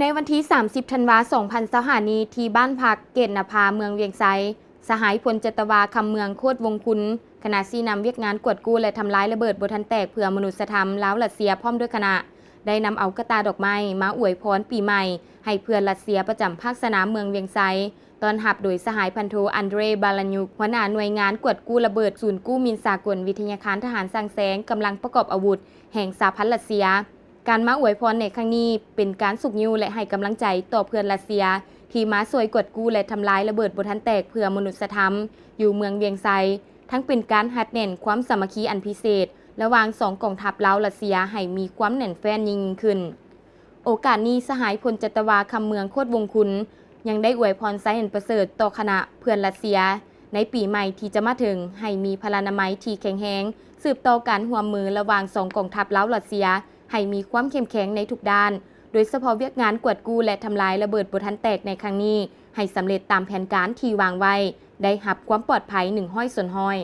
ໃນວັນທີສາມສິບທັນວາສອງພັນຊາວຫ້ານີ້ ທີ່ບ້ານພັກເກດນະພາ ເມືອງວຽງໄຊ, ສະຫາຍພົນຈັດຕະວາ ຄຳເມືອງ ໂຄດວົງຄຸນ, ຄະນະຊີ້ນຳວຽກງານກວດກູ້ ແລະ ທຳລາຍລະເບີດບໍ່ທັນແຕກເພື່ອມະນຸດສະທຳ ລາວ-ຣັດເຊຍ ພ້ອມດ້ວຍຄະນະ ໄດ້ນຳເອົາກະຕ່າດອກໄມ້ມາອວຍພອນປີໃໝ່ໃຫ້ເພື່ອນຣັດເຊຍປະຈຳພາກສະໜາມເມືອງວຽງໄຊ, ຕ້ອນຮັບໂດຍສະຫາຍພັນໂທ ອັນເດຣ ບາລາຍຸກ, ຫົວໜ້າໜ່ວຍງານກວດກູ້ລະເບີດສູນກູ້ໝິ່ນສາກົນ ວິທະຍາຄານທະຫານຊ່າງແຊງ ກຳລັງປະກອບອາວຸດແຫ່ງສະຫະພັນຣັດເຊຍ. ການມາອວຍພອນໃນຄັ້ງນີ້ ເປັນການຊຸກຍູ້ ແລະ ໃຫ້ກຳລັງໃຈຕໍ່ເພື່ອນຣັດເຊຍ ທີ່ມາຊ່ວຍກວດກູ້ ແລະ ທຳລາຍລະເບີດບໍ່ທັນແຕກເພື່ອມະນຸດສະທຳ ຢູ່ເມືອງວຽງໄຊ, ທັງເປັນການຮັດແໜ້ນຄວາມສາມັກຄີອັນພິເສດລະຫວ່າງສອງກອງທັບລາວ-ຣັດເຊຍ ໃຫ້ມີຄວາມແໜ້ນແຟ້ນຍິ່ງຂຶ້ນ. ໂອກາດນີ້, ສະຫາຍພົນຈັດຕະວາ ຄຳເມືອງ ໂຄດວົງຄຸນ ຍັງໄດ້ອວຍພອນໄຊອັນປະເສີດຕໍ່ຄະນະເພື່ອນຣັດເຊຍ ໃນປີໃໝ່ທີ່ຈະມາເຖິງ ໃຫ້ມີພະລານາໄມທີ່ແຂງແຮງ, ສືບຕໍ່ການຮ່ວມມືລະຫວ່າງສອງກອງທັບລາວ-ຣັດເຊຍ ໃຫ້ມີຄວາມເຂັ້ມແຂງໃນທຸກດ້ານ, ໂດຍສະເພາະວຽກງານກວດກູ້ ແລະ ທຳລາຍລະເບີດບໍ່ທັນແຕກໃນຄັ້ງນີ້ ໃຫ້ສຳເລັດຕາມແຜນການທີ່ວາງໄວ້, ໄດ້ຮັບຄວາມປອດໄພໜຶ່ງຮ້ອຍສ່ວນຮ້ອຍ.